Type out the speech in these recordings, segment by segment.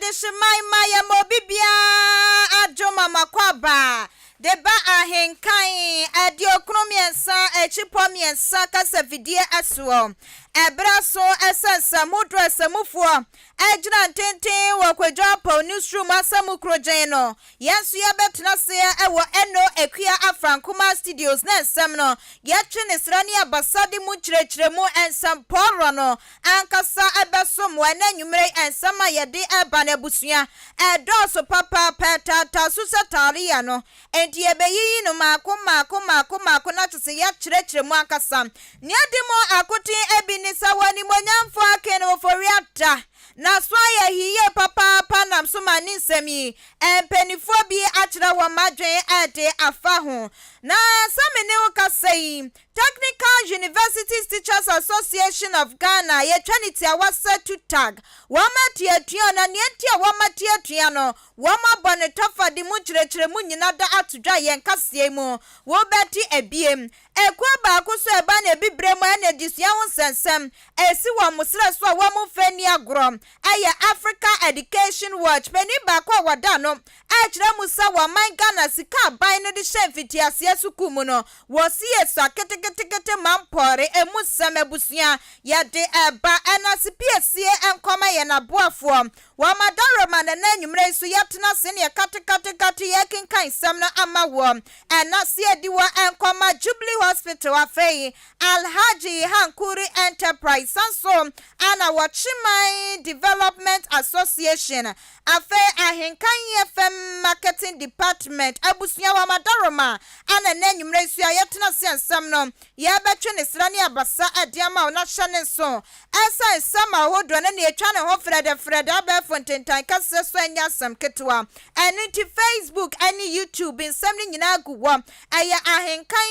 Adehyeman mma yɛma obi biara adwo ma makɔ de ba Ahenkan 93 akyipɔ 3 kasafidie soɔ. Ɛberɛ so sɛ nsɛmhodoɔ asamufoɔ agyina ntenten wɔ Kwadwo Apaw Newsroom asamu korogyen no, yɛn nso yɛbɛtena aseɛ wɔ Eno Akua Afrankoma Studios na nsɛm no yɛtwe ne sra ne abasa de mu nkyerɛkyerɛmu nsɛmpɔɔrɔ no ankasa bɛsom wɔ ɛnɛ anwummerɛ yi. Nsɛm a yɛde reba no abusua, ɛdɔɔso papaapa, ɛtaataa so sɛ taalia no, enti yɛbɛyiyi no mmaako mmaako mmaako mmaako na kyerɛ sɛ yɛakyerɛkyerɛ mu ankasa. Nea edi mu akoten bi ne sɛ wɔ Animuonyamfo Akin Ofori-Atta n'aso ayɛ yiye papaapa nam so ma ne nsɛm yi mpanimfoɔ bi akyerɛ wɔn adwene de afa ho. Na sɛ me ne wo kasa yi, Technical Universities Teachers Association of Ghana, yɛtwa ne tiawa sɛ TUTAG, wɔn ate atua, na nea enti a wɔn ate atua no, wɔn abɔ ne tɔfa de mu nkyerɛkyerɛmu nyina da ato dwa yɛn kaseɛ yi mu. Wobɛte abiem. Ekuo baako so a ɛba no abibire mu ɛna adesua ho nsɛnsɛm ɛsi wɔn serɛ so a wɔn mfa nni agorɔ ɛyɛ Africa Education Watch panin baako a wɔda ano ɛrekyerɛ mu sɛ wɔ ɔman Ghana sika aban no de hyɛ mfitiaseɛ sukuu mu no wɔ sie sua keteketekete ma mpɔre ɛmu nsɛm abusua yɛde ɛba ɛna sipiesie nkɔma yɛn aboafoɔ wɔ Madaroma na ɛnɛ anwummerɛ yi so yɛtena ase ne yɛkatekate yɛkenkan nsɛm no ama woɔ. Ɛna se adiwɔ nkɔma Jubilee Hospital, afei Alhaji Hankuri Enterprise, san so ana Wɔkyeman Development Association, afei Ahenkan FM Marketing Department abusua wɔ Madaroma ana ɛnɛ anwummerɛ yi so a yɛtena ase nsɛm no yɛbɛtwe ne sra ne abasa de ama wo na hyɛ ne nso ɛsɛ nsɛm ahodoɔ no na ɛtwa ne ho frɛdɛfrɛdɛ abɛɛfo ntentan kɛseɛ so ɛnyɛ asɛm ketewa. Ɛno nti Facebook ne YouTube nsɛm no nyinaa gu hɔ. Ɛyɛ Ahenkan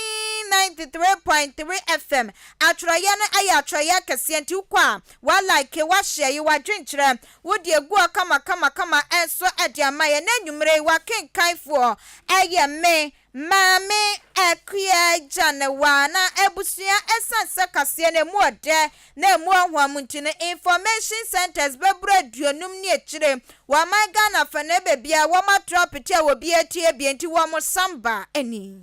93.3 FM. Atwerɛeɛ no yɛ atwerɛeɛ akɛseɛ nti wokɔ a wa like, wa share, yi w'adwenkyerɛ, wode agu hɔ kamakamakama nso de ama yɛn. Na anwummerɛ yi w'akenkanfoɔ yɛ me, Maame Akua Gyanewa. Na abusua ɛsiane sɛ kaseɛ no ɛmu ɔdɛ na ɛmu ɔhwam nti no, information centers bɛboro 50 ne akyire wɔ aman Ghana fa no baabi a wɔn ato apete a obi atie bie nti wɔn samba ani.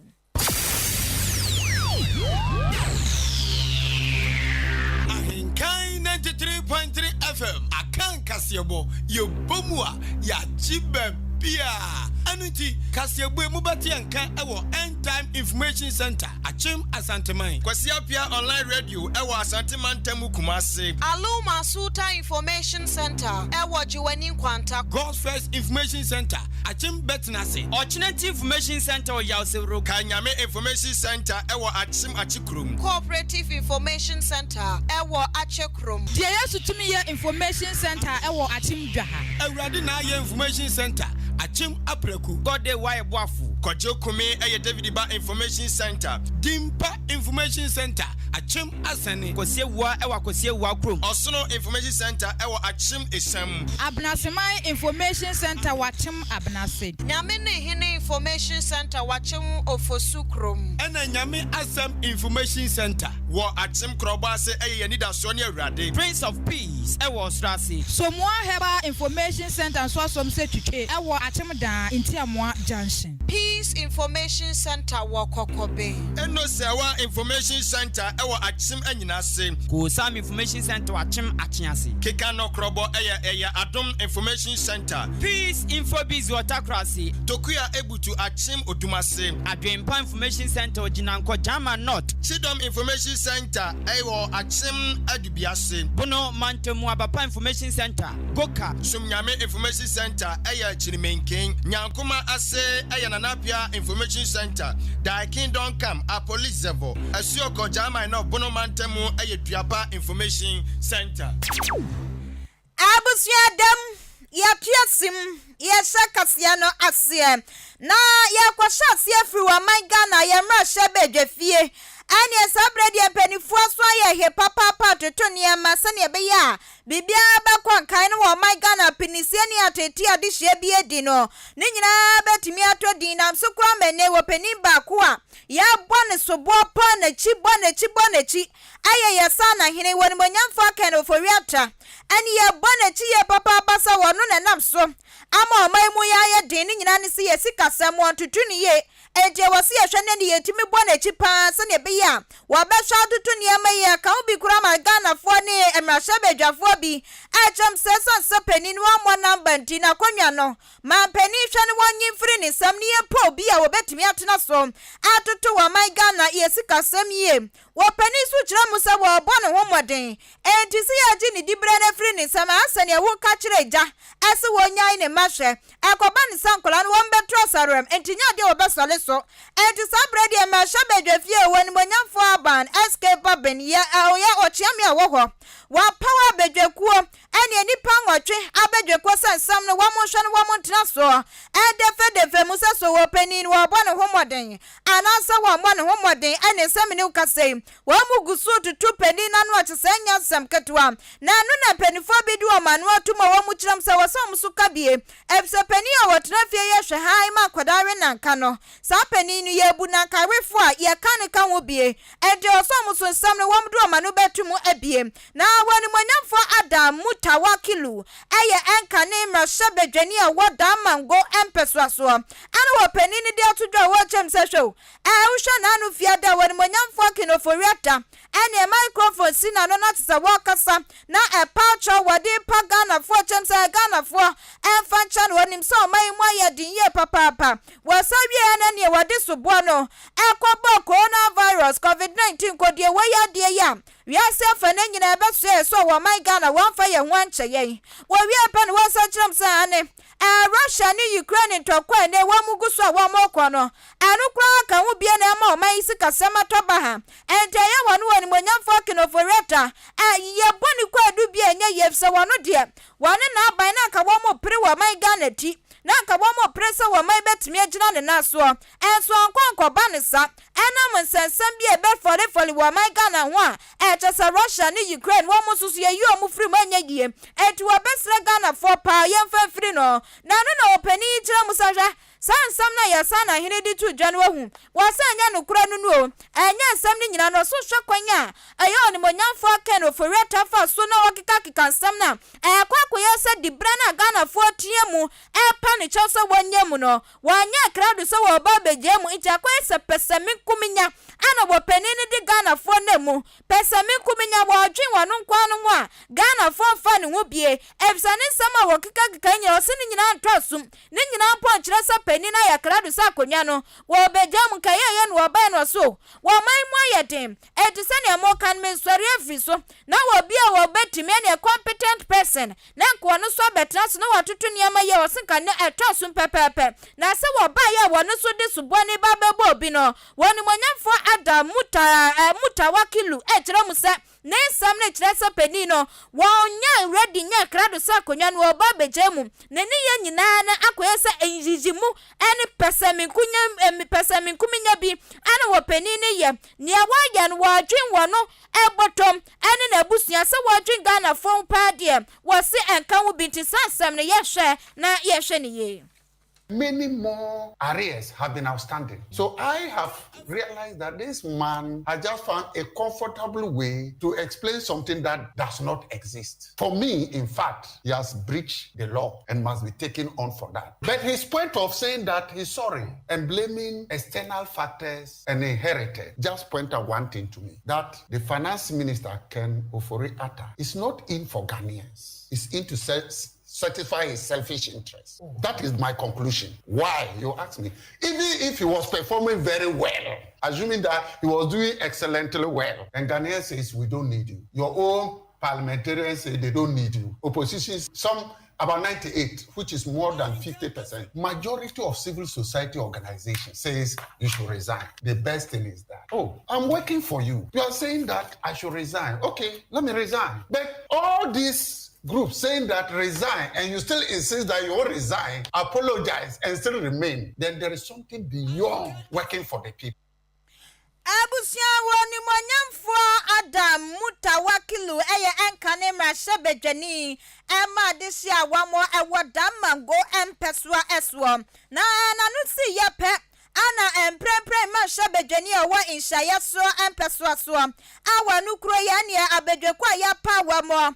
Ahenkan 93.3 FM akan kaseɛbɔ yɛbɔ mu a yɛagye baabiaa. Ɛno nti kaseɛbɔ yi mobɛte yɛn nka ɛwɔ End Time Information Center, Akyem Asanteman. Kwasi Apia Online Radio ɛwɔ Asante Mantam, Kumase. Aluma Sultan Information Center ɛwɔ Jiwani Nkwanta. God's First Information Center, Akyem Bɛtenase. Ɔkyenati Information Center wɔ Yawsewuro. Kanyame Information Center ɛwɔ Akyem Akyekurom. Cooperative Information Center ɛwɔ Akyekurom. Deɛ Yesu Tumi Yɛ Information Center ɛwɔ Akyem Dwaha. Awurade na ayɛ Information Center, Akyem Apraku. Gɔde Wayɛ Boafo. Kɔgye Kumi ɛyɛ David Ba Information Center. Dimpa Information Center, Akyem Asɛne. Kɔsiewua ɛwɔ Akɔsiewua kurom. Ɔsono Information Center ɛwɔ Akyem Esam. Abenaseman Information Center wɔ Akyem Abenase. Nyame ne Hene Information Center wɔ Akyem Ofosu kurom. Ɛna Nyame Asɛm Information Center wɔ Akyem Korɔbɔ ase ɛyɛ yɛn nidasoɔ ne Awurade. Prince of Peace ɛwɔ Ɔsoro ase. Somoa Herbal Information Center nso asom sɛ twitwe ɛwɔ Akyem Daa Ntiamoa Junction. Peace Information Center wɔ Kɔkɔbe. Eno Sɛwa Information Center ɛwɔ Akyem Anyinase. Kosam Information Center wɔ Akyem Akyease. Keka no Korɔbɔ ɛyɛ Adom Information Center. Peace Infobiz wɔ Takorase. Tokua Ebutu Akyem Odumase. Adwempa Information Center wɔ Gyinankɔ Jama North. Chidom Information Center ɛwɔ Akyem Adubiase. Bono Mantamu Abapa Information Center, Goka. Sumnyame Information Center ɛyɛ Kyirimenken. Nyankoma ase ɛyɛ Nanapia Information Center. Thy Kingdom Come Apolizevo. Asuokɔ Jama North Bono Mantamu ɛyɛ Duapa Information Center. Abusua dɛm yɛto asim yɛhyɛ kaseɛ no aseɛ na yɛkɔhyɛ aseɛ firi wɔ ɔman Ghana yɛmmrahyɛ badwa fie. Ɛneɛ saa berɛ deɛ mpanimfoɔ so ayɛ he papaapa atoto nneɛma sɛneɛ ɛbɛyɛ a biribiara bɛkɔ nkan no wɔ ɔman Ghana pinisie ne atete adehyia bi adi no ne nyinaa bɛtumi atɔ din nam so koraa ma ɛnɛ wɔ panin baako a yɛabɔ ne soboɔ pɔ n'akyi bɔ n'akyi bɔ n'akyi ɛyɛ yɛ sa na hene wɔ nimonyamfoɔ Ken Ofori-Atta. Ɛne yɛbɔ n'akyi yɛ papaapa sɛ wɔno na ɛnam so. so ama ɔman mu yɛ ayɛ den ne nyinaa ne sɛ yɛ sikasɛm wɔntoto no yie. Enti ɛwɔ sɛ yɛhwɛ ne deɛ yɛtumi bɔ n'akyi paa sɛdeɛ ɛbɛyɛ a wɔbɛhwɛ atoto nneɛma yi aka ho bi koraa ma Ghanafoɔ ne mmarahyɛbadwafoɔ bi ɛkyɛm sɛ ɛsiane sɛ panin no ammɔ namba nti n'akonnwa no manpanin hwɛ no wɔnyi mfiri ne nsam ne yɛmpɛ obi a wɔbɛtumi atena so atoto wɔ ɔman Ghana yɛ sikasɛm yie. Wɔpanin nso kyerɛ mu sɛ wɔrebɔ ne ho mmɔden enti sɛ yɛagye ne diberɛ no afiri ne nsam a asɛ nea woka kyerɛ agya ɛsɛ wɔnyae ne mma hwɛ. Ɛkɔba ne sɛ nkwadaa no wɔmbɛto asawerɛm enti nyɛ adeɛ wɔbɛsɔre so. Enti saa berɛ deɛ mmarahyɛ badwafie wɔ animuonyamfoɔ Aban SK Babin yɛ ɔyɛ ɔkyeame a ɔwɔ hɔ. Wɔapaw abadwakuo ɛne nnipa 8 abadwakuo sɛ nsɛm no wɔn nhwɛ no wɔn ntena soɔ ɛdefɛdefɛ mu sɛ so wɔ panin no wɔrebɔ ne ho mmɔden anaasɛ wɔmmɔ ne ho mmɔden ɛne nsɛm ne wo kasa yi wɔn mu gu so tutu panin no ano akye sɛ nyɛ nsɛm ketewa. Na ɛno na mpanimfoɔ bi de wɔn ano ato mu a wɔn mu kyerɛm sɛ wɔsɛ wɔn so ka bie efisɛ panin a wɔtena fie yɛ hwɛ hann ma akwadaa we nanka no saa panin no yɛbu nankawefo a yɛka ne ka ho bie ɛnti ɔsɛ wɔn so nsɛm no wɔn de wɔn ano bɛto mu abie. Na wɔn animuonyamfoɔ Adam Mutawakilu ɛyɛ ɛnka ne mmarahyɛ badwani a wɔ Damango mpɛsoasoɔ ɛna wɔ panin no de ato dwa a wɔkyɛm sɛ hwɛ o ɛwohwɛ n'ano fiada wɔ animuonyamfoɔ Ken Ofori-Atta ɛne microphone si n'ano na te sɛ wɔrekasa na ɛpa kyerɛ wɔde pa Ghanafoɔ kyɛm sɛ Ghanafoɔ ɛmfa nkyɛn no wɔnim sɛ ɔman yi mu ayɛ den yie papaapa. Wɔsa wie na neɛ wɔde soboɔ no ɛkɔbɔ coronavirus COVID-19 kɔdeɛ wɔyɛ adeɛ yi a wiase afa no nyinaa ɛbɛsoɛ sɛ wɔ ɔman Ghana wɔmfa yɛn ho ankyɛ yɛn. Wɔwie pɛ no wɔsa kyerɛm sɛ ane Russia ne Ukraine ntɔkwa ɛnɛ wɔn mu gu so a wɔn kɔ no ɛno koraa ka ho bie na ɛma ɔman yi sikasɛm atɔ ba ha. Ɛnti ɛyɛ wɔn wɔ animuonyamfoɔ Ken Ofori-Atta yɛbɔ ne kɔ adu bi a ɛnyɛ yie sɛ wɔn deɛ wɔne n'aban na anka wɔn mo pere wɔ ɔman Ghana ti na anka wɔn mo pere sɛ wɔn man bɛtumi agyina ne nan soɔ ɛnso ankɔ ankɔba ne sa ɛnam nsɛnsɛm bi a ɛbɛfɔlefɔle wɔ ɔman Ghana ho a ɛkyɛ sɛ Russia ne Ukraine wɔn mo nso so yɛyi wɔn firi mu ɛnyɛ yie. Ɛnti wɔbɛsrɛ Ghanafoɔ paa yɛmfa mfiri no na ɛno na ɔpanin yi kyerɛ mu sɛ hwɛ saa nsɛm no a yɛsan n'ahene de to dwa no ahu wɔsɛ ɛnyɛ nokorɛ no no o ɛnyɛ nsɛm no nyinaa no ɔso hwɛ kwan a ɛyɛ onimuonyamfoɔ Ken Ofori-Atta fa so na wɔkekakeka nsɛm no a ɛkɔ akɔyɛ sɛ diberɛ no a Ghanafoɔ teɛ mu ɛpa ne kyɛw sɛ wɔnyɛ mu no wɔanyɛ krado sɛ wɔba abɛgyaa mu nti akɔyɛ sɛ pɛsɛmenkominya ana wɔpanin no de Ghanafoɔ no mu pɛsɛmenkominya wɔdwen wɔn nkoa no ho a Ghanafoɔ mfa ne ho bie efisɛ ne nsɛm a wɔkekakeka nyinaa ɔse ne nyinaa ntɔ asom ne nyinaa mpo nkyerɛ sɛ panin ayɛ krado sɛ akonnwa no wɔbɛgya mu nka yɛyɛ no wɔbɛn no so wɔman mu ayɛ den ɛnti sɛnea moka no mensɔre afiri so na wɔbi a wɔbɛtumi ɛne competent person na nka ɔno so abɛtena so na wɔatoto nneɛma yɛ ɔse nka ne ɛtɔ so pɛpɛɛpɛ na sɛ wɔbaeɛ a wɔno so de sobɔne ba bɛbɔ obi no wɔn nimonyamfoɔ Adam Mutawakilu ɛkyerɛ mu sɛ ne nsɛm no kyerɛ sɛ panin no wɔnyɛ ready nyɛ krado sɛ akonnwa no wɔba abɛgya mu ne ne yɛ nyinaa no akɔyɛ sɛ nyiyimu ɛne pɛsɛmenkominya bi ɛne wɔ panin no yɛ nea wɔayɛ no wɔadwen wɔ no ɛbɔtɔm ɛne n'abusua sɛ wɔadwen Ghanafoɔ paa deɛ wɔse ɛnka ho bi nti saa nsɛm no yɛhwɛ na yɛhwɛ ne yie. Many more arrears have been outstanding. So I have realized that this man has just found a comfortable way to explain something that does not exist. For me, in fact, he has breached the law and must be taken on for that. But his point of saying that he's sorry and blaming external factors and inherited just point out one thing to me, that the finance minister, Ken Ofori-Atta, is not in for Ghanaians. He's in to satisfy his selfish interest. That is my conclusion. Why, you ask me? Even if he was performing very well, assuming that he was doing excellently well, and Ghanaians says, we don't need you. Your own parliamentarians say they don't need you. Opposition, some about 98, which is more than 50%. Majority of civil society organizations says you should resign. The best thing is that, oh, I'm working for you. You are saying that I should resign. Okay, let me resign. But all these groups saying that resign, and you still insist that you won't resign, apologize, and still remain, then there is something beyond working for the people. Abusua wɔ nimonyamfoɔ Adam Mutawakilu ɛyɛ ɛnka ne mmarahyɛ badwani ɛma adehye a wɔn ɛwɔ Damango mpɛsoa ɛsoɔ na n'ano si yɛ pɛ. Ana mprɛmprɛn mmarahyɛbadwani a ɔwɔ nhyiaeɛ soɔ mpɛsoa soɔ a wɔn kuro yi ɛneɛ abadwako a yɛapaw wɔn wɔ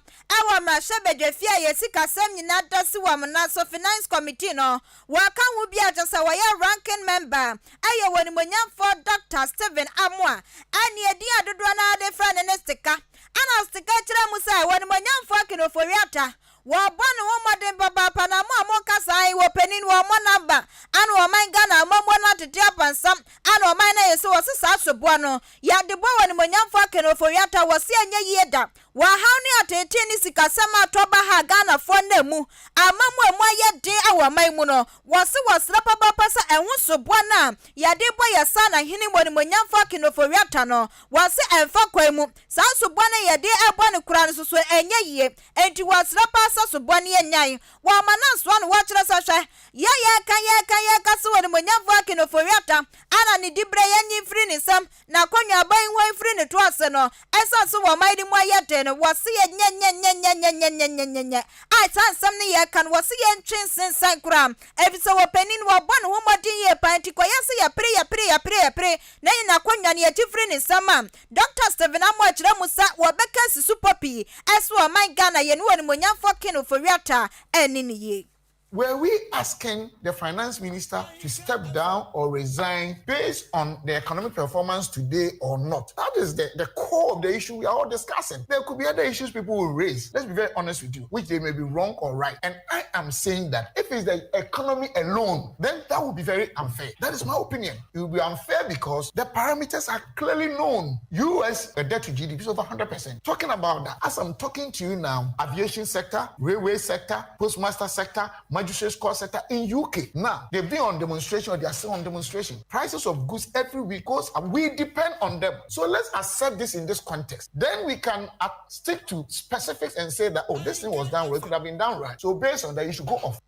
mmarahyɛbadwafie a yɛ sikasɛm nyinaa da si wɔn nan so, Finance Committee no, wɔka ho bi a kyerɛ sɛ wɔyɛ ranking member ɛyɛ wɔn nimonyamfoɔ Dr. Stephen Amoah, ɛneɛ din a dodoɔ no ara de frɛ no ne Stika. Ana Stika kyerɛ mu sɛ wɔn nimonyamfoɔ Ken Ofori-Atta wɔbɔ ne ho mmɔden papaapa na mo a moka saa yi wɔ panin wɔ mo namba ana ɔman Ghana amammuo no atete apansam ana ɔman no ayɛ sɛ wɔse saa soboɔ no yɛde bɔ wɔ nimonyamfoɔ Ken Ofori-Atta wɔse ɛnyɛ yie da. Wɔhaw ne ateetee ne sikasɛm a atɔ ba ha Ghanafoɔ nna mu amammuo a mu ayɛ den wɔ ɔman mu no, wɔse wɔsrɛ papaapa sɛ ɛho soboɔ no a yɛde bɔ yɛ saa na hene mu onimuonyamfoɔ Ken Ofori-Atta no, wɔse ɛmfa kwan mu. Saa soboɔ no a yɛde bɔ no koraa no nso so ɛnyɛ yie. Enti wɔsrɛ paa sɛ soboɔ no yɛnnyae. Wɔama no ansoa no wɔkyerɛ sɛ hwɛ, yɛ yɛreka yɛreka yɛreka sɛ onimuonyamfoɔ Ken Ofori-Atta ana ne diberɛ yɛnnye mfiri ne nsam. N'akonnwa aban hɔ mfiri ne to ase no, ɛsiane sɛ wɔn man no mu ayɛ den no, wɔse yɛ nyɛnyɛnyɛnyɛnyɛnyɛnyɛnyɛ. A saa nsɛm no yɛreka no, wɔse yɛntwe nsensan koraa, efisɛ ɔpanin no, wɔbɔ ne ho mmɔden yie paa, enti kɔyɛ sɛ yɛpere, yɛpere, yɛpere, yɛpere, na yɛn akonnwa no yɛgye firi ne nsam a, Dɔkta Stephen Amoah kyerɛ mu sɛ wɔbɛka asi so pɔ pii sɛ ɔman Ghana yɛne onimuonyamfoɔ Ken Ofori-Atta anni no yie. Were we asking the finance minister to step down or resign based on the economic performance today or not? That is the, the core of the issue we are all discussing. There could be other issues people will raise. Let's be very honest with you, which they may be wrong or right. And I am saying that if it's the economy alone, then that would be very unfair. That is my opinion. It will be unfair because the parameters are clearly known. US the debt to GDP is over 100%. Talking about that, as I'm talking to you now, aviation sector, railway sector, postmaster sector, magistrates court sector in UK. Now, they've been on demonstration or they are still on demonstration. Prices of goods every week goes up. We depend on them. So let's accept this in this context. Then we can stick to specifics and say that, oh, this thing was done well, it could have been done right. So based on that, you should go off.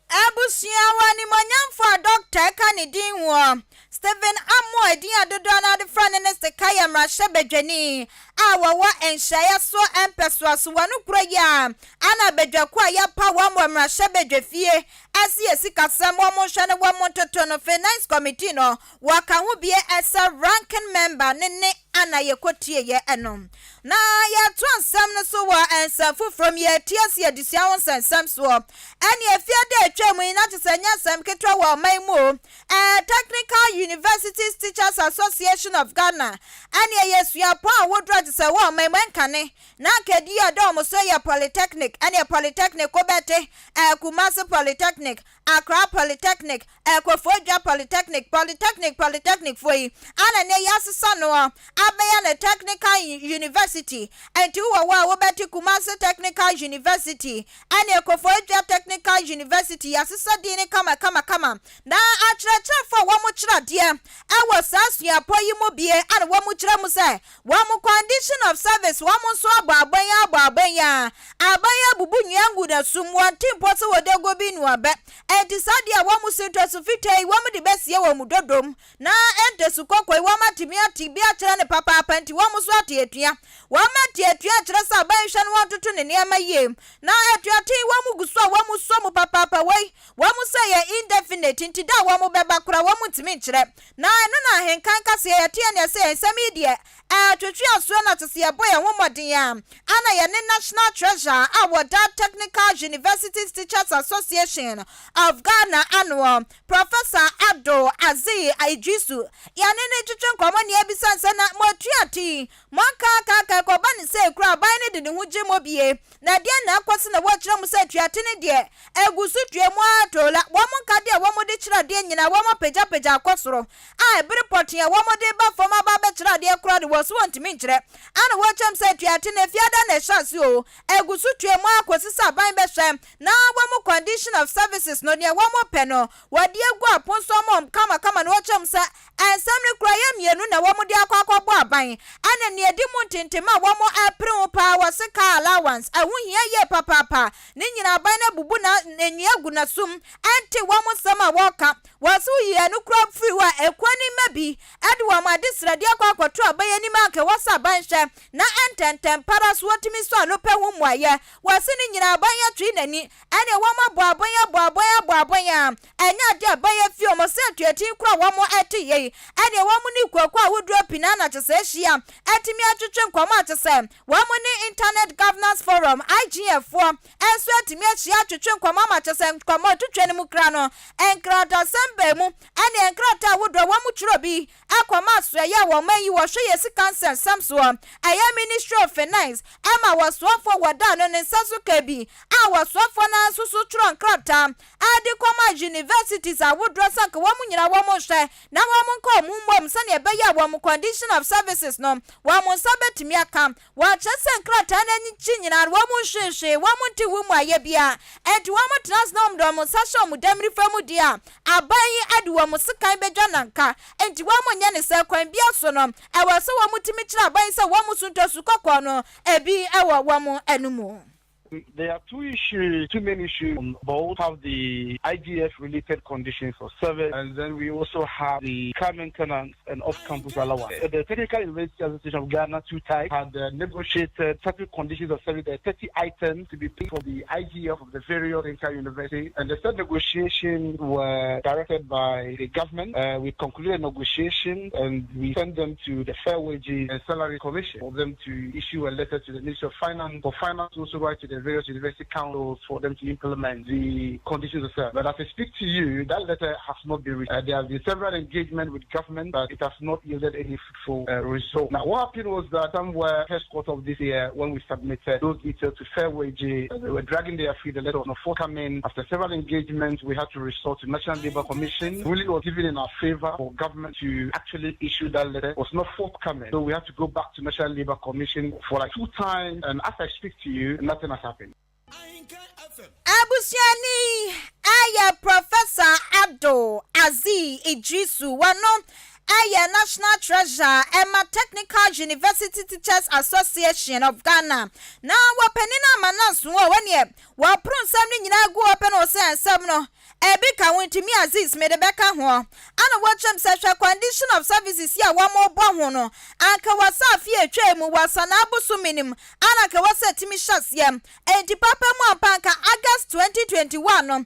Abusua wɔ animuonyamfo a dɔkta ɛka ne din hoɔ, Stephen Amoah edin a dodoɔ no ara de frɛ no ne Sika yɛ mmarahyɛbadwani a wɔwɔ nhyiaeɛ soɔ mpɛsoa so wɔ no kuro yi a ana badwakuo a yɛapaw wɔn wɔ mmarahyɛbadwafie ɛse yɛ sikasɛm wɔn nhwɛ ne wɔn ntoto no, Finance Committee no, wɔka ho bie ɛsɛ ranking member ne ne ana yɛkɔtieeɛ ɛno. Na yɛtoa nsɛm no so wɔ nsɛm foforɔ mu, yɛretie ase adesua ho nsɛnsɛm soɔ. Ɛne efie da atwa mu yi, na kyerɛ sɛ ɛnyɛ asɛm ketewa wɔ ɔman mu o. Ɛɛ Technical Universities Teachers Association of Ghana, ɛne ɛyɛ suapɔn ahodoɔ a kyerɛ sɛ ɛwɔ ɔman mu ɛnkane na anka ɛdi yɛ ɔdɔ wɔn so yɛ Polytechnic, ɛne Polytechnic wobɛte, ɛɛ Kumasi Polytechnic, Accra Polytechnic, Koforidua Polytechnic, Polytechnic Polytechnic foɔ yi ana nɛ yɛasesa noɔ abɛyɛ no Technical University, nti wowɔ hɔ a wobɛte Kumasi Technical University ɛne Koforidua Technical University, yɛasesa din no kama kama kama. Na akyerɛkyerɛfoɔ a wɔn kyerɛ adeɛ ɛwɔ saa suapɔ yi mu bie ana wɔn kyerɛ mu sɛ wɔn condition of service wɔn nso abɔ abɛn yi abɔ abɛn yi a aban yi abubu nnua ngu n'asum, wɔn te mpo sɛ wɔde ago bi nua bɛ. Enti saa deɛ wɔn si ntasu fitaa yi wɔn de bɛsie wɔn dodom, na ntasu kɔkɔɔ yi wɔn atumi ate bi akyerɛ no papaapa, nti wɔn nso ate atua. Wɔn ate atua kyerɛ sɛ aban hwɛ no wɔn toto ne nneɛma yie. Na atuate yi wɔn gu so a wɔn sɔ mu papaapa, wei wɔn sɛ yɛ indefinite, nti da a wɔn bɛba koraa wɔn ntumi nkyerɛ. Na ɛno na ahenkan kaseɛ yɛteɛ neɛ sɛ nsɛm yi deɛ ɛtwetwe asoɔ na kyesɛ yɛbɔ yɛn ho mmɔden a ana yɛne National Treasurer a wɔda Technical Universities Teachers Association of Ghana anoɔ, Professor Abdul Aziz Iddrisu, yɛne no twetwe nkɔmmɔ ne abisa nsɛ na moatua ti moakaakaaka ɛkɔba ne sɛ kura aban no de ne ho gye mo bie na deɛ na ɛkɔ so na wɔkyerɛ mu sɛ tuate no deɛ egu so dua mu ara toola wɔn nkadeɛ a wɔn de kyerɛ adeɛ nyinaa wɔn apagyapagya akɔ soro a ebere pɔtee a wɔn de ba fam aba abɛkyerɛ adeɛ koraa de wɔn so wɔntumi nkyerɛ ana wɔkyɛm sɛ tuate no efiada na ɛhyɛ ase o egu so dua mu ara kɔsi sɛ aban bɛhwɛ na wɔn condition of services no deɛ wɔn pɛ no wɔde egu apon so ama wɔn kamakama na wɔkyɛm sɛ nsɛm no kura yɛ mmienu na wɔn de akɔ akɔbɔ aban ɛna nea edi mu ntenten a wɔn ɛpere ho paa wɔse car allowance ɛho hia yie papaapa ne nyinaa aban no abubu na nnua gu n'asom ɛnte wɔn nsɛm a wɔreka. Wɔse woyi ɛno kura firi hɔ a, ekuo no mma bi de wɔn adesrɛdeɛ akɔ akɔto aban anim. anim a anka ɛwɔ sɛ aban hwɛ na ntɛntɛm pa ara so wɔtumi sɔ ano pɛ ho mmuaeɛ. Wɔse ne nyinaa aban atwee n'ani ɛne wɔn abɔ aban abɔ aban abɔ aban a ɛnyɛ adeɛ a aban afi wɔn sɛ atuatin koro a wɔn ɛte yei ɛne wɔn ne kuokuo ahodoɔ pii na na kyesɛ ahyia atumi atwetwe nkɔmmɔ a kyesɛ wɔn ne Internet Governance Forum, IGF, foɔ nso atumi ahyia atwetwe nkɔmmɔ ama kyesɛ nkɔmmɔ twetwe no mu kra no nkratasɛm baa mu ɛne nkrataa ahodoɔ wɔn twerɛ bi kɔma asoɛeɛ a wɔn ayi wɔhwɛ yɛ sika nsɛnsɛm soɔ, ɛyɛ Ministry of Finance, ɛma wɔsoafoɔ wɔda ano ne nsa so ka bi a wɔsoafoɔ no ara nso so twerɛ nkrataa de kɔma universities ahodoɔ sɛ anka wɔn nyinaa wɔn nhwɛ na wɔn nka wɔn mmom sɛdeɛ ɛbɛyɛ a wɔn condition of services no wɔn nsa bɛtumi aka. Wɔkyerɛ sɛ nkrataa no akyi nyinaa no wɔn nhwee hwee, wɔn nte ho mmuaeɛ biara, enti wɔn tena ase na wɔn de wɔn nsa hyɛ wɔn dɛm nifa mu deɛ a, aban yi de wɔn sekan bɛdwa nanka, enti wɔn nyɛ no sɛ kwan biara so no, ɛwɔ sɛ wɔn tumi kyerɛ aban yi sɛ wɔn so ntɔsu kɔkɔɔ no ebi wɔ wɔn anomu. There are two issues, two main issues on board. Have the IGF related conditions for service, and then we also have the car maintenance and off-campus allowance. The Technical University Association of Ghana, TUTAG, had negotiated certain conditions of service, there are 30 items to be paid for the IGF of the various technical universities, and the said negotiations were directed by the government. We concluded negotiations and we sent them to the Fair Wages and Salary Commission for them to issue a letter to the Ministry of Finance, for Finance to also write to the various university councils for them to implement the conditions of service. But as I speak to you, that letter has not been received. There has been several engagements with government, but it has not yielded any fruitful result. Now, what happened was that somewhere first quarter of this year, when we submitted those details to Fair Wages, they were dragging their feet. The letter was not forthcoming. After several engagements, we had to resort to National Labour Commission. Ruling was given in our favor for government to actually issue that letter. It was not forthcoming. So we had to go back to National Labour Commission for like two times. And as I speak to you, nothing has happened. Abusuani yɛ Professor Abdul Aziz Iddrisu, wɔno yɛ National Treasurer ma Technical University Teachers Association of Ghana. Na wɔpanin ama no aso o, wɔneɛ wɔporo nsɛm no nyinaa gu hɔ pɛ na ɔsɛ nsɛm no Ebi ka ho nti me Aziz mede bɛka hoɔ. Ana wɔkyerɛm sɛ hwɛ condition of services yi a wɔn bɔ ho no anka wɔ sɛ afe a ɛtwaa mu wɔ Asanaa bosome no mu ana anka wɔ sɛ ɛtumi hyɛ aseɛ. Enti papa mu ampa anka August 2021 no ana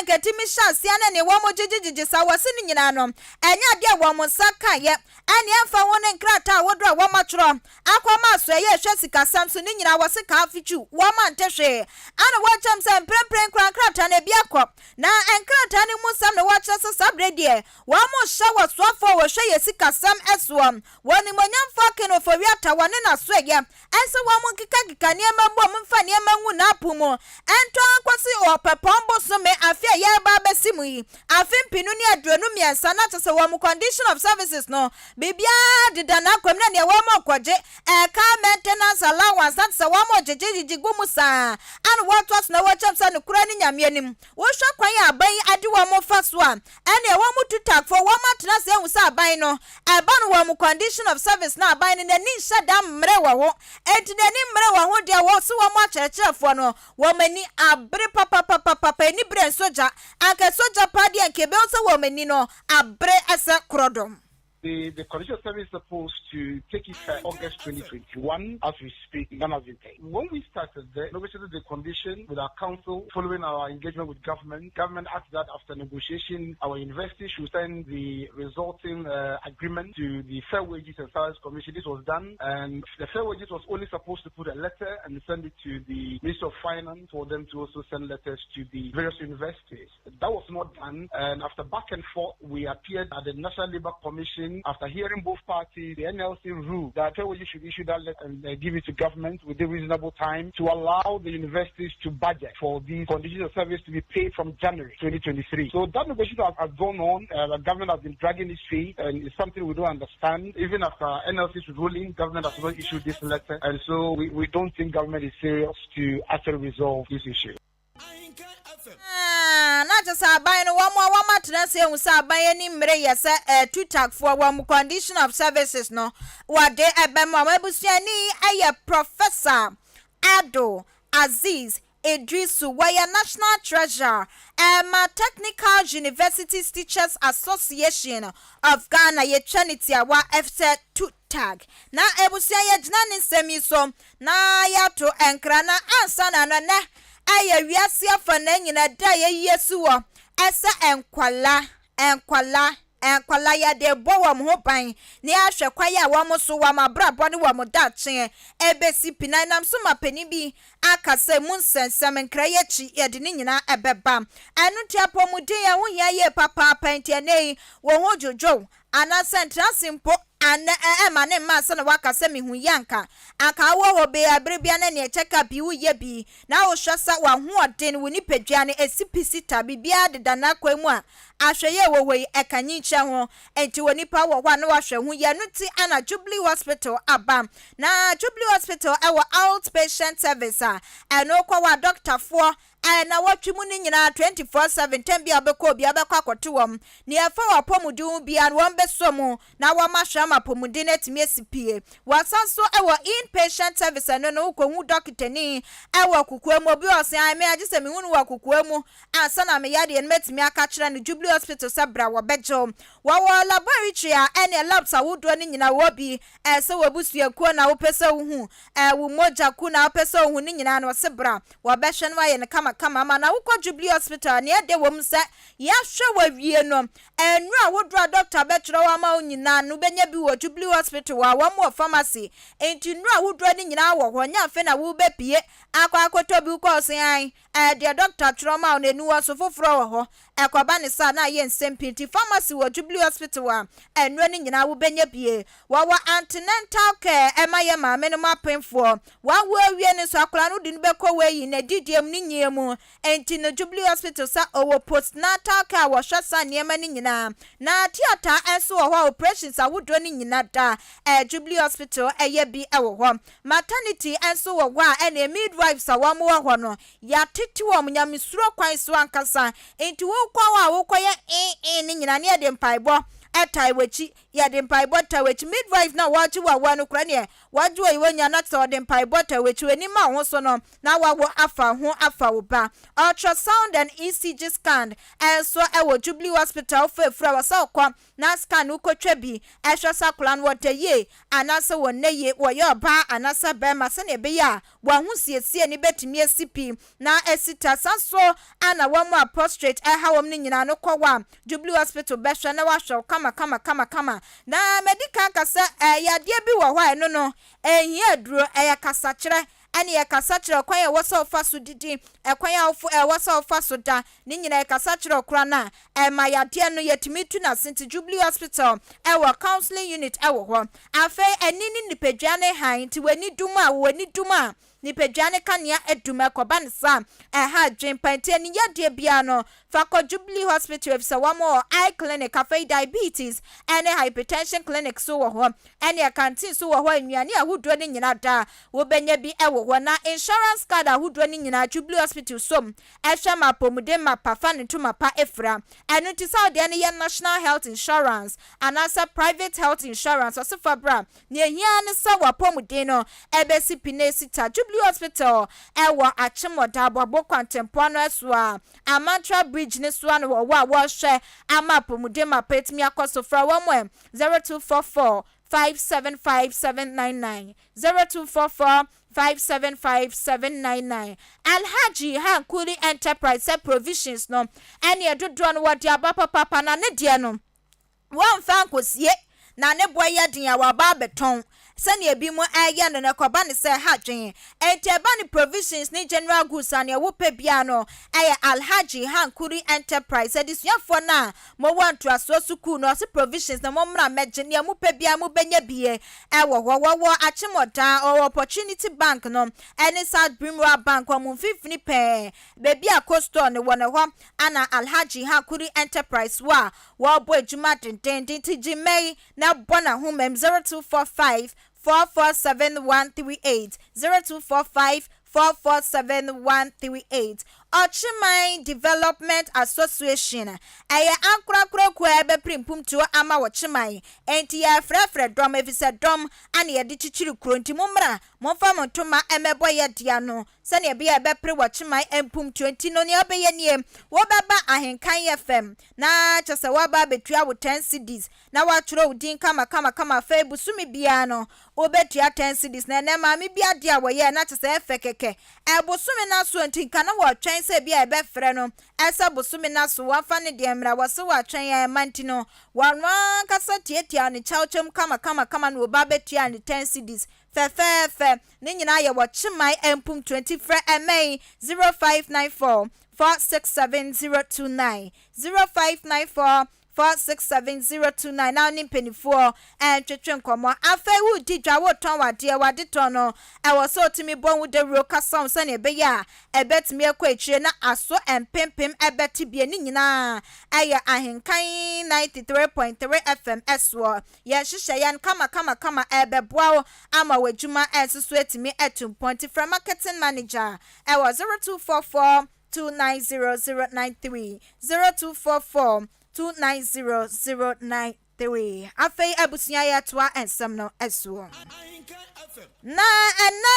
anka ɛtumi hyɛ aseɛ ne neɛ wɔn gyegye gyegye saa wɔ se no nyinaa no ɛnyɛ adeɛ a wɔn nsa kaeɛ ɛne ɛmfa ho ne nkrataa ahodoɔ a wɔn atwerɛ akɔma asoɛeɛ a ɛhwɛ sikasɛm so no nyinaa wɔ se kaa fitwiw, wɔn ante hwee. Ana wɔkyerɛm sɛ mprempren koraa nkrataa no ebi akɔ, na nkrataa no mu nsɛm na wɔkyerɛ sɛ saa berɛ deɛ wɔn rehyɛ wɔ soafoɔ a wɔhwɛ yɛ sikasɛm soɔ, wɔ Onimuonyamfoɔ Ken Ofori-Atta wɔ ne n'asoɛeɛ ɛnsɛ wɔn nkekakeka nneɛma mmom mfa nneɛma ngu n'apon mu ntɔ ara nkosi Ɔpɛpɔn bosome afe a yɛreba abɛsi mu yi, afe mpenu ne 23, na kyerɛ sɛ wɔn condition of services no, biribiara deda n'akwam na nea wɔn rekɔgye, ɛka maintenance allowance, na kyerɛ sɛ wɔn regyegyegyegye gu mu saa ara na wɔtoa so na wɔkyerɛ sɛ nokorɛ ne Nyame anim. Wohwɛ kwan a aban yi ade wɔn fa so a, ɛneɛ wɔn tutagfoɔ wɔn atena ase ahu sɛ aban no, ɛba no wɔn condition of service no aban no n'ani nhyɛ da mmere wɔ ho. Enti n'ani mmere wɔ ho deɛ wɔ se wɔn akyerɛkyerɛfoɔ no wɔn ani abere papapapapa ani bere nsogya. Anka sogya paa deɛ anka yɛbɛhu sɛ wɔn ani no abere sɛ korɔdɔm. The, the condition of service is supposed to take effect August 2021. As we speak, none has been paid. When we started the negotiated the condition with our council following our engagement with government, government asked that after negotiation, our university should send the resulting agreement to the Fair Wages and Salaries Commission. This was done, and the Fair Wages was only supposed to put a letter and send it to the Ministry of Finance for them to also send letters to the various universities. That was not done, and after back and forth, we appeared at the National Labour Commission. After hearing both parties, the NLC ruled that Fair Wages should issue that letter and give it to government within reasonable time to allow the universities to budget for these conditions of service to be paid from January 2023. So that negotiation has gone on. The government has been dragging its feet, and it's something we don't understand. Even after NLC's ruling, government has not issued this letter, and so we don't think government is serious to actually resolve this issue. Ah, na kyerɛ sɛ aban no wɔn a wɔn atena ase ehu sɛ aban ani mmere yɛ sɛ tutagfoɔ wɔn condition of services no wɔde ɛbɛma wɔn. Abusuani yɛ Professor Abdul Aziz. Iddrisu, wɔyɛ National Treasurer ma Technical Universities Teachers Association of Ghana, yɛtwa ne tiawa sɛ TUTAG. Na abusua yɛgyina ne nsɛm yi so na yɛato nkra na ansa na no ɛnɛ ɛyɛ wiase afanaa nyinaa da a yɛayi asi hɔ sɛ nkwadaa, nkwadaa, Nkwadaa, yɛde rebɔ wɔn ho ban na yɛahwɛ kwan a wɔn so wɔn abrabɔ ne wɔn daakye bɛsi pi. Na ɛnam so ma panin bi aka sɛ, Mu nsɛnsɛm, nkra yi akyi, yɛde ne nyinaa bɛba. Ɛno nti apɔmuden, ɛho hia yie papaapa. Enti ɛnnɛ yi, wo ho dwodwo wo anaasɛ ntra ase mpo anɛ ɛmma ne mma ansa na woaka sɛ, Mehu yi anka. Anka wowɔ hɔ bee a bere biara na nea check up yi woyɛ bi na wohwɛ sɛ w'ahoɔden, wo nipadua no, ɛsi pi si ta, biribiara deda n'akwan mu a, Ahwɛyie wɔ hɔ yi, ɛka nyinkyɛ ho. Enti onipa wɔ hɔ a na wahwɛ ho yie. Ɛno nti na Jubilee Hospital aba. Na Jubilee Hospital wɔ out patient service a ɛno wokɔ hɔ a dɔktafoɔ nnawɔtwe mu no nyinaa 24/7, tɛm biara wobɛkɔ obiara wobɛkɔ akɔto wɔn. Nea ɛfa w'apɔmuden ho biara no wɔbɛsɔ mu na wɔahwɛ ama apɔmuden no atumi asi pie. Wɔsan nso wɔ in patient service ɛno no wokɔhu dɔketani wɔ kokoa mu. Obi wɔ hɔ ɔse ae me agye sɛ mehu no wɔ kokoa mu Ansa na meyɛ adeɛ no mɛtumi aka akyerɛ no Jubilee Hospital sɛ bra wɔbɛgye wo. Wɔwɔ laboratory a ɛneɛ labs ahodoɔ no nyinaa wɔ bi. Sɛ w'abusuakuo na wopɛ sɛ wohu, wo mogya kuo na wopɛ sɛ wohu ne nyinaa no wɔse bra wɔbɛhwɛ na wɔayɛ no kamakama ama. Na wokɔ Jubilee Hospital a neɛ ɛdɛ wɔ mu sɛ yɛahwɛ wo awie no nnuro ahodoɔ a doctor bɛtwerɛ wo ama wo nyinaa no wobɛnya bi wɔ Jubilee Hospital hɔ a wɔn wɔ pharmacy nti nnuro ahodoɔ no nyinaa wɔ hɔ nyɛ afei na wobɛpue akɔ akɔtɔ bi wokɔ ɔse ae Ɛɛ, deɛ dɔkta twerɛ ma wo no, aniwa so foforɔ wɔ hɔ. Ɛkɔba no saa a, na ayɛ nsɛm pii. Nti pharmacy wɔ Jubilee Hospital a, nnuro no nyinaa wobɛnya bie. Wɔwɔ antenatal care ɛma yɛn maame nom apemfoɔ. Wawo awie no nso, akwadaa no wode no bɛkɔ weighing, n'adidie mu, ne nyie mu. Nti no Jubilee Hospital sɛ ɔwɔ postnatal care a wɔhwɛ saa nneɛma no nyinaa. Na theatre nso wɔ hɔ a operations ahodoɔ no nyina da. Ɛɛ, Jubilee Hospital ɛyɛ bi wɔ hɔ. Maternity nso wɔ hɔ a ɛneɛ midwives a wɔn wɔ hɔ no yɛatete wɔn nyamesuro kwan so ankasa nti wokɔ hɔ a wokɔyɛ ee no nyinaa ne yɛde mpaebɔ tae w'akyi yɛde mpaebɔ tae w'akyi midwife no a wɔgye wo awoɔ no koraa neɛ wɔgye wo yi wɔnya no sɛ ɔde mpaebɔ tae w'akyi w'ani ma wo ho so no na wawo afa ho afa wo ba ultrasound and ECG scan nso wɔ Jubilee Hospital wofo afiri a wɔ sɛ wokɔ na scan no kotwa bi hwɛ sɛ akwadaa no ɔda yie anaasɛ ɔnna yie, ɔyɛ ɔbaa anaasɛ barima sɛdeɛ ɛbɛyɛ a w'ahosiesie no bɛtumi asi pi na asi ta. Saa nso na wɔn a prostrate ɛha wɔn no nyinaa no kɔ hɔ a Jubilee Hospital bɛhwɛ na wɔahwɛ wo kama kama kama kama. Na madi kan aka sɛ yadeɛ bi wɔ hɔ a ɛno no ɛnhia aduro, ɛyɛ kasakyerɛ ɛne yɛkasa kyerɛ ɔkwan a ɛwɔ sɛ wofa so didi, ɛkwan a ɛwɔ sɛ wofa so da, ne nyinaa yɛkasa kyerɛ wo koraa no a, ɛma yadeɛ no yɛtumi tu no ase nti Jubilee Hospital wɔ counseling unit wɔ hɔ. Afei ani ne nipadua no hann nti w'ani dum a, w'ani dum a, nipadua no kanea dum, ɛkɔba no saa a, ɛha adwene pa nti ani yadeɛ biara no fa kɔ Jubilee Hospital efisɛ wɔn wɔ eye clinic, afei diabetes ne hypertension clinic nso wɔ hɔ. Ɛneɛ canteen nso wɔ hɔ a nnuane ahodoɔ no nyinaa daa wobɛnya bi wɔ hɔ na insurance card ahodoɔ no nyinaa Jubilee Hospital som hwɛ ma apɔmuden mapa fa ne ntoma pa fira. Ɛno nti sɛ wodeɛ no yɛ National Health Insurance anaasɛ Private Health Insurance ɔse fa bra. Nea ɛhia ara ne sɛ w'apɔmuden no bɛsi pi na ɛsi ta. Jubilee Hospital wɔ Akyemmɔda, Aboabo kwantempɔn no so a Amantra Bridge no so ara na wɔwɔ a wɔrehwɛ ama apɔmuden mapa atumi akɔ so. Frɛ wɔn ɛ. 0244 575 799, 0244 575 799. Alhaji Hankuri Enterprise sɛ provisions no ɛneɛ dodoɔ no wɔde aba papaapa na ne deɛ no wɔmfa nkɔsie na ne boɔ yɛ den a waba abɛtɔn sɛnea ebinom reyɛ no no, ɛkɔba no sɛ ɛha adwene. Enti ɛba no provisions ne general goods a, nea wopɛ biara no, ɛyɛ Alhaji Hankuri Enterprise. Adesuafoɔ no a mowɔ ntoasoɔ sukuu no, ɔse provisions no mommra mmɛgye, nea mopɛ biara mobɛnya bi wɔ hɔ. Wɔwɔ Achimota, wɔwɔ Opportunity Bank no ne South Brimwell Bank, wɔn mfimfini pɛɛ, baabi a Cold Store no wɔ no, ɛhɔ na Alhaji Hankuri Enterprise wɔ a wɔrebɔ adwuma dendeenden. Nti gye mmɛ yi na bɔ n'ahomam 0245 447138, 0245 447138. Ɔkyeman Development Association, ɛyɛ ankorankoro kuo a ɛbɛpere mpomtuo ama Ɔkyeman. Enti yɛrefrɛfrɛ dɔm, efisɛ dɔm ana yɛde kyekyere kuro, nti mommra, momfa mo ntoma mmɛbɔ yɛ dea no sɛnea ɛbɛyɛ a ɛbɛpere Ɔkyeman mpomtuo. Nti no, nea wobɛyɛ nie, wobɛba Ahenkan FM na kyerɛ sɛ woaba abɛtua wo 10 cedis na woatwerɛ wo din kamakamakama. Afei bosome biara no wobɛtua 10 cedis. Na ɛnɛ maame bi adeɛ a wɔyɛɛ na kyerɛ sɛ ɛfɛ kɛkɛ. Ɛbosome no aso nti nka na wɔtwɛn sɛ bi a ɛbɛfrɛ no ɛsɛ bosome no aso wɔmfa ne deɛ mmra. Wɔse wɔatwɛn yɛn ɛma nti no wɔno ankasa tiatia ne kyɛwkyɛm kamakamakama na wɔba bɛtua ne 10 cedis fɛfɛɛfɛ. Ne nyinaa yɛ Wɔkyeman mpom 20. Frɛ ɛmɛn 0594 467029, 0594 467029 na ne mpanimfoɔ ɛntwetwe nkɔmmɔ. Afei wodi dwa, wotɔn wadeɛ, wade tɔn no, ɛwɔ sɛ otumi bɔ ho dawuro kasa wo sɛnea ɛbɛyɛ a ɛbɛtumi akɔ akyire na aso mpempem ɛbɛte bie. Ne nyinaa ɛyɛ Ahenkan 93.3 FM ɛsoɔ. Yɛhyehyɛ yɛn kama kama kama, ɛbɛboa wo ama w'adwuma ɛnso so atumi atu mpɔn. Nti frɛ marketing manager ɛwɔ 0244 290093, 0244 290093. Afei abusua, yɛtoa nsɛm no soɔ na ɛnɛ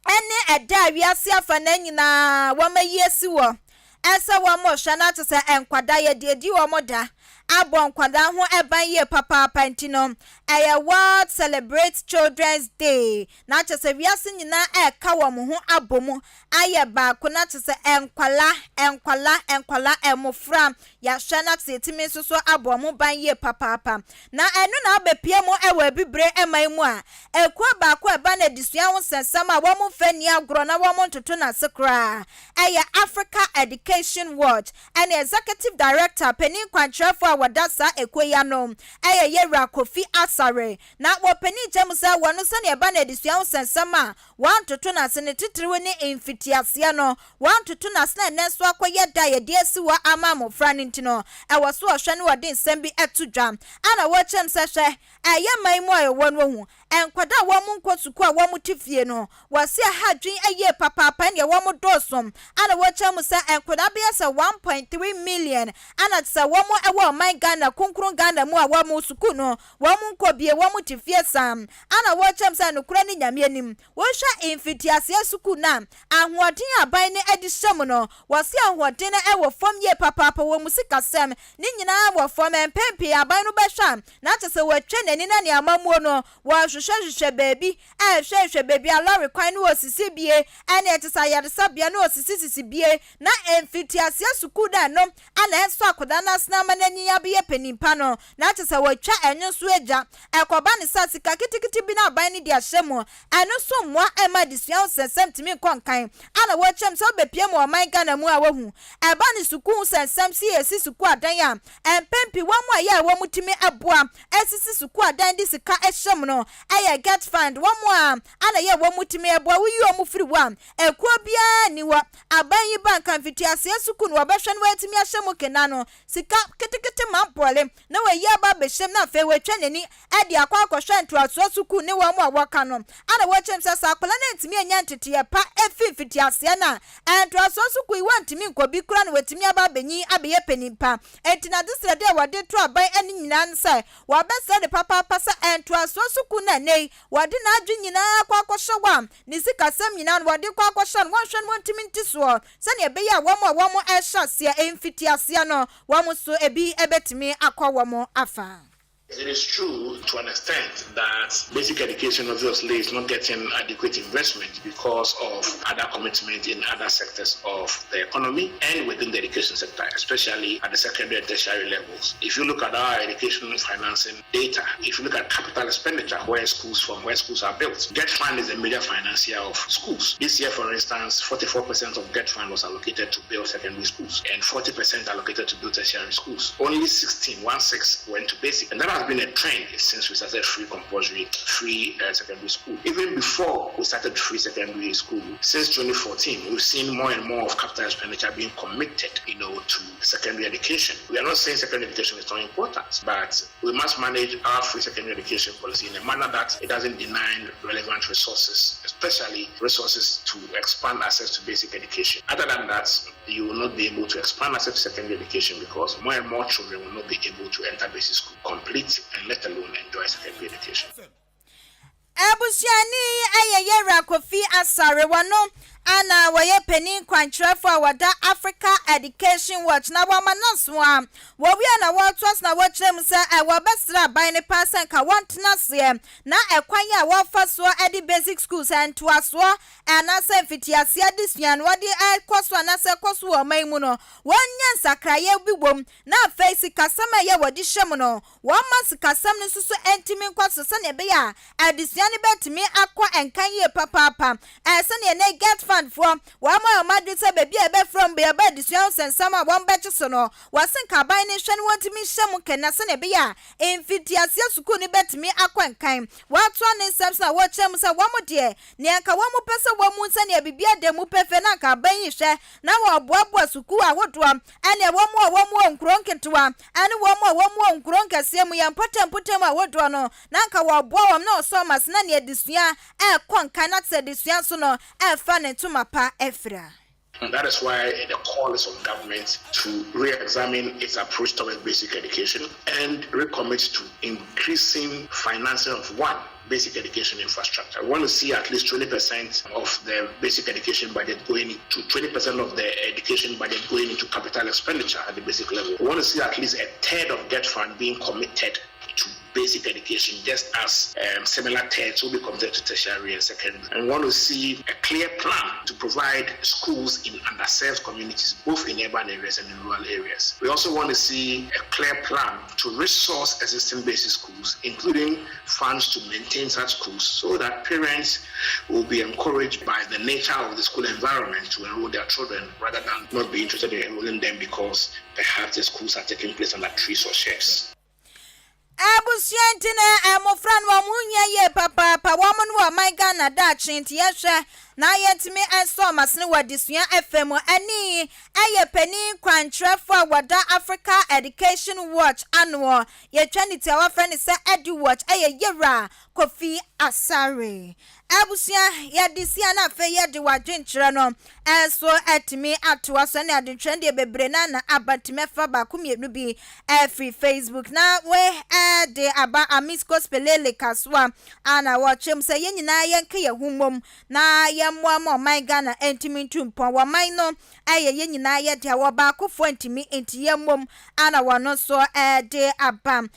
ɛne ɛda a wiase afa na nyinaa wɔn ayi asi wɔ ɛsɛ wɔn hwɛ no ate sɛ nkwadaa yɛde edi wɔn da abɔ nkwadaa ho ɛban yie papaapa. Nti no ɛyɛ World Celebrate Children's Day na kyerɛ sɛ wiase nyinaa ɛreka wɔn ho abɔ mu ayɛ baako na kyerɛ sɛ nkwala nkwala nkwala mmɔfra yɛahwɛ na kyerɛ yɛtumi nso so abɔ wɔn ban yie papaapa. Na ɛno na abɛpie mu ɛwɔ Abibire ɛman mu a ekuo baako a ɛba no adesua ho nsɛnsɛm a wɔn mfa ni agorɔ na wɔn ntoto n'ase koraa ɛyɛ Africa Education Watch. Ɛne executive director, panin kwankyerɛfoɔ a wɔda saa ekuo yi ano, ɛyɛ Yɛwura Kofi Asare, na wɔpanin kyɛm sɛ wɔn sɛnea ɛba no adesua ho nsɛnsɛm a wɔantoto n'ase ne titiriw ne mfitiaseɛ no wɔantoto n'ase na ɛnɛ nso akɔyɛ da a yɛde asi hɔ ama mmɔfra no, nti no ɛwɔ so ɔhwɛ no wɔde nsɛm bi ɛto dwa ana wɔkyɛm sɛ hwɛ, ɛyɛ man mu a ɛwɔ no ohu nkwadaa a wɔn nkɔ sukuu a wɔn te fie no, wɔsi aha adwene ayie papaapa neɛ wɔn dɔɔso. Ana wɔkyerɛ mu sɛ nkwadaa bɛyɛ sɛ 1.3 million ana sɛ wɔn ɛwɔ ɔman Ghana kronkron Ghana mu a wɔn sukuu no wɔn nkɔ bie, wɔn te fie saa. Ana wɔkyerɛ mu sɛ nokora ne Nyame anim, wɔhwɛ mfitiaseɛ sukuu no a ahoɔden aban no adi hyɛ mu no, wɔsi ahoɔden no ɛwɔ fam yie papaapa. Wɔ mu sikasɛm ne nyinaa wɔ fam. Mpɛn pii aban no bɛhwɛ a na kyerɛ sɛ wɔatwa n'ani na nea amamuo no wɔhwehwɛhwehwɛ baabi, ɛhwɛhwɛ baabi a lɔre kwan no wɔsisi bie, ɛne ɛte sɛ ayaresabea no wɔsisisisi bie, na mfitiaseɛ sukuu no ɛno ana ɛnso akwadaa no asena ama n'ani abɛyɛ panimpa no na kyerɛ sɛ wɔatwa ɛno nso agya. Ɛkɔba ne sa sika kitikiti bi na aban no de ahyɛ mu, ɛno nso mmoa ɛma adesua ho nsɛnsɛm tumi nkɔ nkan. Ana wɔkyɛm sɛ wobɛpie mu ɔman Ghana mu a wɔhu ɛba ne sukuu nsɛnsɛm si yɛsi sukuu adan a, mpɛn pii wɔn mu a yɛ a wɔn tumi ɛboa ɛsisi sukuu adan de sika ɛhyɛ mu no ɛyɛ GETFund. Wɔn mu a ana yɛ wɔn mu tumi ɛboa, woyi wɔn firi hɔ a, ekuo biara ni hɔ. Aban yi ba nka mfitiaseɛ sukuu no wɔbɛhwɛ no wɔatumi ahyɛ mu kena no sika ketekete ma mpɔle na wɔayi aba abɛhyɛm na afei wɔatwa n'ani ɛde akɔ akɔhwɛ ntoasoɔ sukuu ne wɔn a wɔka no. Ana wɔkyɛm sɛ sɛ akwadaa no ntumi anya nteteɛ pa efi mfitiaseɛ no a, ntoasoɔ sukuu yi wɔntumi nkɔ bi kora na wɔatumi aba abɛnyin abɛyɛ panin pa. Enti na adesrɛ deɛ wɔde to aban ani nyinaa no sɛ wɔbɛsrɛ ne papaapa sɛ ntoasoɔ sukuu no ɛnɛ yi wɔde n'adwe nyinaa akɔ akɔhyɛ wɔ a ne sikasɛm nyinaa no wɔde kɔ akɔhyɛ no, wɔnhwɛ no wɔntumi nte soɔ sɛnea ɛbɛyɛ a wɔn a wɔn ɛhyɛ aseɛ mfitiaseɛ no wɔn nso ebi ɛbɛtumi akɔ wɔn afa. It is true to an extent that basic education obviously is not getting adequate investment because of other commitment in other sectors of the economy and within the education sector, especially at the secondary and tertiary levels. If you look at our education financing data, if you look at capital expenditure, where schools from where schools are built, GETFund is a major financier of schools. This year, for instance, 44% of GETFund was allocated to build secondary schools and 40% allocated to build tertiary schools. Only 16, 1 6 went to basic. And that has been a trend since we started free compulsory, free secondary school. Even before we started free secondary school, since 2014, we've seen more and more of capital expenditure being committed, to secondary education. We are not saying secondary education is not important, but we must manage our free secondary education policy in a manner that it doesn't deny relevant resources, especially resources to expand access to basic education. Other than that, you will not be able to expand access to secondary education because more and more children will not be able to enter basic school, complete, and let alone enjoy secondary education. Abusuani yɛ Yɛwura Kofi Asare, wɔno ana wɔyɛ panin kwankyerɛfo a wɔda Africa Education Watch na wɔama no so a wɔwie na wɔtoa so na wɔkyerɛ mu sɛ wɔbɛsrɛ aban ne paa sɛ nka wɔntena aseɛ na ɛkwan a wɔfa soɔ de basic schools ntoasoɔ anaasɛ mfitiaseɛ adesua no wɔde ɛkɔ so anaasɛ ɛkɔ so wɔ ɔman mu no, wɔnyɛ nsakraeɛ bi wom, na afei sikasɛm a ɛyɛ wɔde hyɛ mu no, wɔma sikasɛm no nso so ntumi nkɔ so sɛnea ɛbɛyɛ a adesua no bɛtumi akɔ nkan yie papaapa. Sɛnea ne GETFund foɔ wɔn a wɔn adwene sɛ baabi a ɛbɛfrɛ mu bɛyɛ adesua ho nsɛnsɛm a wɔn bɛgye so no, wɔse nkaban no nhwɛ no wɔntumi nhyɛ mu kɛnɛ sɛnea ɛbɛyɛ a mfitiaseɛ sukuu no bɛtumi akɔ nkan. Wɔatoa ne nsɛm so na wɔkyerɛ mu sɛ wɔn deɛ, nea nka wɔn pɛ sɛ wɔn mu sɛnea biribi ada mu pɛfɛ na nka aban yi hwɛ na wɔboaboa sukuu ahodoɔ ɛne wɔn a wɔn wɔ nkuro nketewa ɛne wɔn a wɔn wɔ nkuro nkɛseɛ mu, yɛn mpɔtam ahodoɔ no, na nka wɔboa wɔn na ɔsɔ ɔmo ase na nea adesua ɛɛkɔ nkan na sɛ adesua nso no ɛɛfa ne ntoma pa ɛfira. And that is why the call is on government to re-examine its approach towards basic education and recommit to increasing financing of, one, basic education infrastructure. We want to see at least 20% of the basic education budget going into 20% of the education budget going into capital expenditure at the basic level. We want to see at least a third of GETFund being committed to basic education, just as similar thirds will be committed to tertiary and secondary. And we want to see a clear plan to provide schools in underserved communities, both in urban areas and in rural areas. We also want to see a clear plan to resource existing basic schools, including funds to maintain such schools, so that parents will be encouraged by the nature of the school environment to enroll their children rather than not be interested in enrolling them because perhaps the schools are taking place under trees or sheds. Abusua, nti na mmɔfra no wɔn ho hia yie papaapa. Wɔn no wɔ ɔman Ghana daakye, nti yɛhwɛ na yɛntumi nsɔ ɔmo asene wɔ adesua fam. Ɛne ɛyɛ panin kwankyerɛfo a wɔda Africa Education Watch anoɔ, yɛtwa ne ti a wɔafrɛ no sɛ Edu Watch, ɛyɛ Yɛwura Kofi Asare. Abusua, yɛde sia na afei yɛde wadwenkyerɛ no ɛnso ɛtumi atoa so. Ɛne adwenkyerɛ deɛ bebree na aba, tumi ɛfa baako mmienu bi ɛfiri Facebook na we ɛde aba. Amisco Spelele Kasoa ana wɔkyerɛ mu sɛ yɛn nyinaa yɛnka yɛn ho mmom na yɛmmoa ma ɔman Ghana ntumi ntu mpɔn. Wɔman no ɛyɛ yɛn nyinaa yɛ deɛ wɔ baakofoɔ ntumi nti yɛn mmom ana wɔn nso ɛde aba.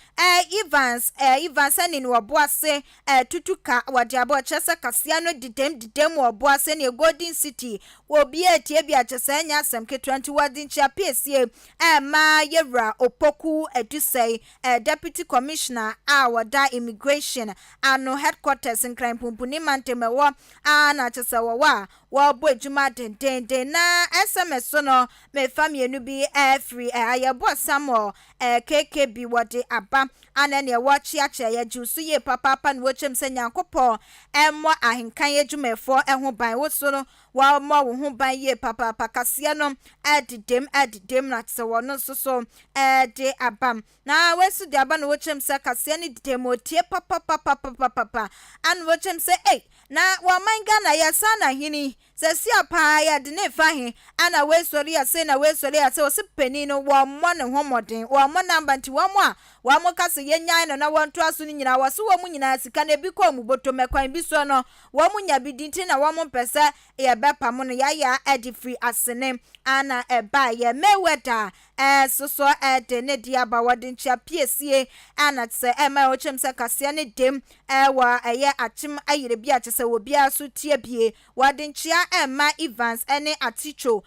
Evans Evans ɛne ne wɔbo ase tutu ka wɔde aba, ɔkyerɛ sɛ kaseɛ no didam didam wɔ ɔbo ase ne Golden City wɔ obi etie bi akyɛ sɛ ɛnyɛ asɛm ketewa, nti wɔde nkyia piesie ɛma Yɛwura Opoku Edusɛi, Deputy Commissioner a wɔda Immigration ano headquarters Nkran Pumpuni mantam ɛwɔ a na kyerɛ sɛ wɔwɔ a wɔrebɔ adwuma dendenden. Na SMS so no, mefa mmienu bi ɛfiri ayɛboa Samuel KKB wɔde aba ana nea wɔkyeakyea yɛgye so yie papaapa na wɔkyerɛm sɛ Nyankopɔn ɛmmɔ ahenkan adwumayɛfoɔ ɛho ban. Wo so no wɔmmɔ wo ho ban yie papaapa. Kaseɛ no ɛdedem ɛdedem na sɛ wɔn nso so ɛde aba na wɔasi de aba na wɔkyerɛm sɛ kaseɛ no dedem otie papapapapapapa ana wɔkyerɛm sɛ ei, na wɔman Ghana yɛsa na hene sɛ si paa yɛde ne fa he ana wɔasɔre ase na wɔasɔre ase. Wɔsi panin no wɔmmɔ ne ho mmɔden, wɔmmɔ namba, nti wɔn a wɔn kasa yɛnyan no na wɔntoa so no nyinaa, wɔsi wɔn nyinaa sika na ebi kɔ wɔn bɔtɔm ɛkwan bi so no wɔn nya bi di, nti na wɔn mpɛ sɛ yɛbɛpam no. Yɛayɛ ɛde firi asene ana ɛbaayɛ. Mayweather ɛsoso ɛde ne de aba, wɔde nkyia piesie ana sɛ ɛma ɔkyɛm sɛ kaseɛ ne dem ɛwɔ ɛyɛ Akyem ayere bi a kyɛ sɛ obiara so tie bie. Wɔde nkyia ɛma Evans ɛne Aticho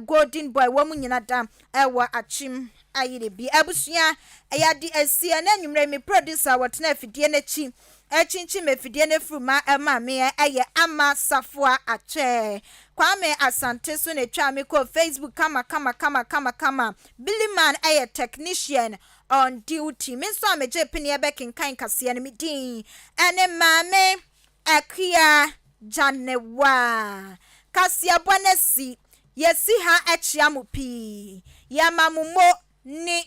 Golden Boy, wɔn nyina da ɛwɔ Akyem ayere bi. Abusua, yɛde asi ɛna anwummerɛ. Mi producer wɔtena afidie n'akyi. Ɛkyinkyim afidie no afiri ma ɛma meɛ ɛyɛ Ama Safoa Akyɛ. Kwame Asante so na ɛtwaa me kɔɔ Facebook kama kama kama kama kama. Billy Man ɛyɛ technician on duty. Me nso a megye peneɛ bɛkenkan kaseɛ no me din ɛne Maame Akua Gyanewa. Kaseɛbɔ no asi. Yɛsi ha kyea mo pii. Yɛma mo mo ne.